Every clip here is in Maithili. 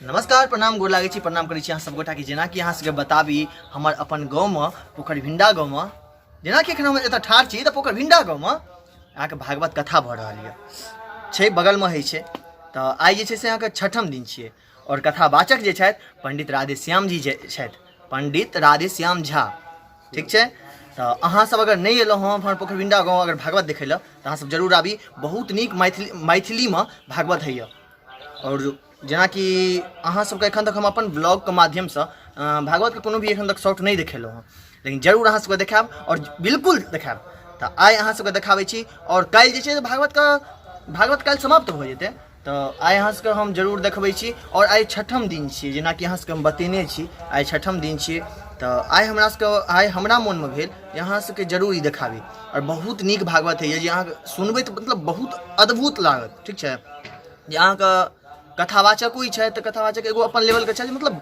नमस्कार, प्रणाम, गोर लागै छी, प्रणाम करै छी अहाँ सब गोटाके। जेनाकि अहाँ सबके बताबी, हमर अपन गाँवमे, पोखरभिंडा गाँवमे, जेनाकि एखन हम एतऽ ठाढ़ छी तऽ पोखरभिंडा गाँवमे अहाँके भागवत कथा भऽ रहल यऽ, छै बगलमे होइ छै। तऽ आइ जे छै से अहाँके छठम दिन छियै आओर कथावाचक जे छथि पंडित राधेश्याम जी जे छथि, पंडित राधेश्याम झा, ठीक छै। तऽ अहाँ सब अगर नहि एलहुँ हँ हमर पोखरभिंडा गाँव अगर भागवत देखै लए, तऽ अहाँ सब जरूर आबी। बहुत नीक मैथिलीमे भागवत होइए। आओर जेनाकि अहाँ सबके एखन तक हम अपन ब्लॉगके माध्यमसँ भागवतके कोनो भी एखन तक शॉर्ट नहि देखेलहुँ हँ, लेकिन जरूर अहाँ सबके देखायब आओर बिल्कुल देखायब। तऽ आइ अहाँ सबके देखाबै छी आओर काल्हि जे छै से भागवतके, भागवत काल्हि समाप्त भऽ जेतै, तऽ आइ अहाँ सबके हम जरूर देखबै छी। आओर आइ छठम दिन छियै, जेनाकि अहाँ सबके हम बतेने छी, आइ छठम दिन छियै। तऽ आइ हमरा सबके, आइ हमरा मोनमे भेल जे अहाँ सबके जरूर ई देखाबी। आओर बहुत नीक भागवत होइए जे अहाँके सुनबै तऽ मतलब बहुत अद्भुत लागत, ठीक छै। जे अहाँके कथावाचको ई छथि, तऽ कथावाचक एगो अपन लेवलके छथि, मतलब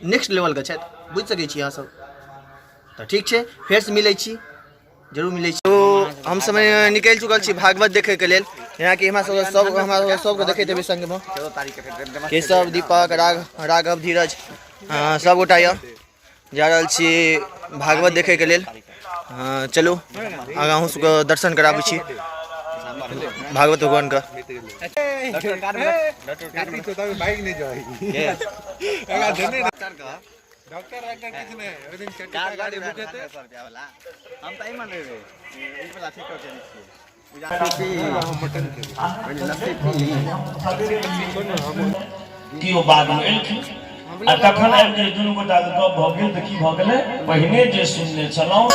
नेक्स्ट लेवलके छथि, बुझि सकै छी अहाँसब। तऽ ठीक छै, फेरसँ मिलै छी, जरूर मिलै छी। तो हम समय निकलि चुकल छी भागवत देखैके लेल। जेनाकि हमरा सब सब हमरा सबके देखैत हेबै संगमे केशव, दीपक, राघव, धीरज, सब गोटा यऽ जा रहल छी भागवत देखैके लेल। चलू आगाँ अहूँ सबके दर्शन कराबै छी भागवत भगवानके। केओ बादमे एलखिन आ तखन आबि गेल, दुनू गोटाके गप भऽ गेल। तऽ की भऽ गेलै? पहिने जे सुनने छलहुँ।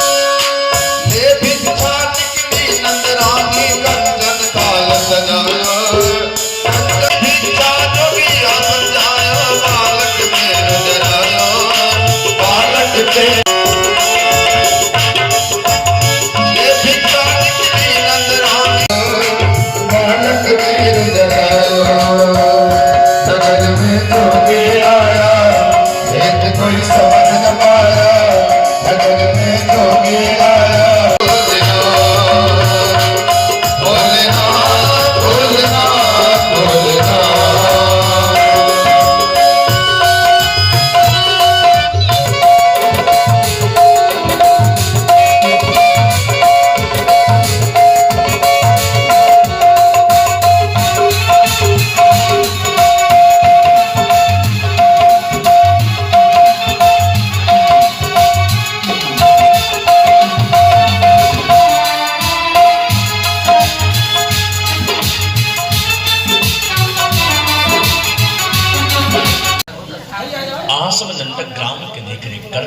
अहाँ सब नंदग्राम के देखरेख कर।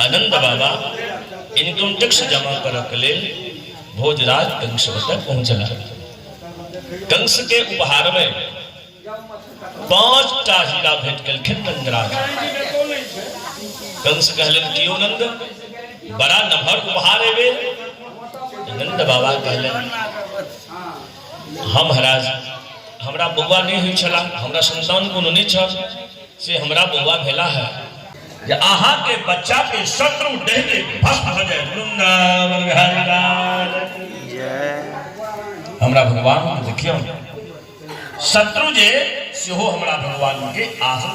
आनंद बाबा इनकम टैक्स जमा करऽ के लेल भोजराज कंस ओतऽ पहुँचला। कंस के उपहार में 5टा हीरा भेंट केलखिन नंदराज। कंस कहलनि, कियो नंद, बड़ा नमहर उपहार एबे। नंद बाबा कहलनि, हम महाराज, हमरा बौआ नहि होइ छला, हमरा संतान कोनो नहि छल, से हमरा बौआ भेला है जे अहाँ के बच्चा के शत्रु डहि के भस्म भऽ जाय। वृंदावन बिहारी लाल। हमरा भगवान के देखियौ, शत्रु जे सेहो हमरा भगवान के आसन।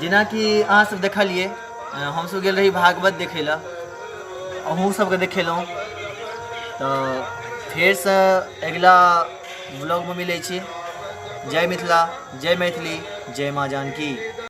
जेनाकि अहाँ सब देखलियै, हमसब गेल रही भागवत देखै लए, अहूँ सबके देखेलहुँ। तऽ फेरसँ अगिला ब्लॉगमे मिलै छी। जय मिथिला, जय मैथिली, जय माँ जानकी।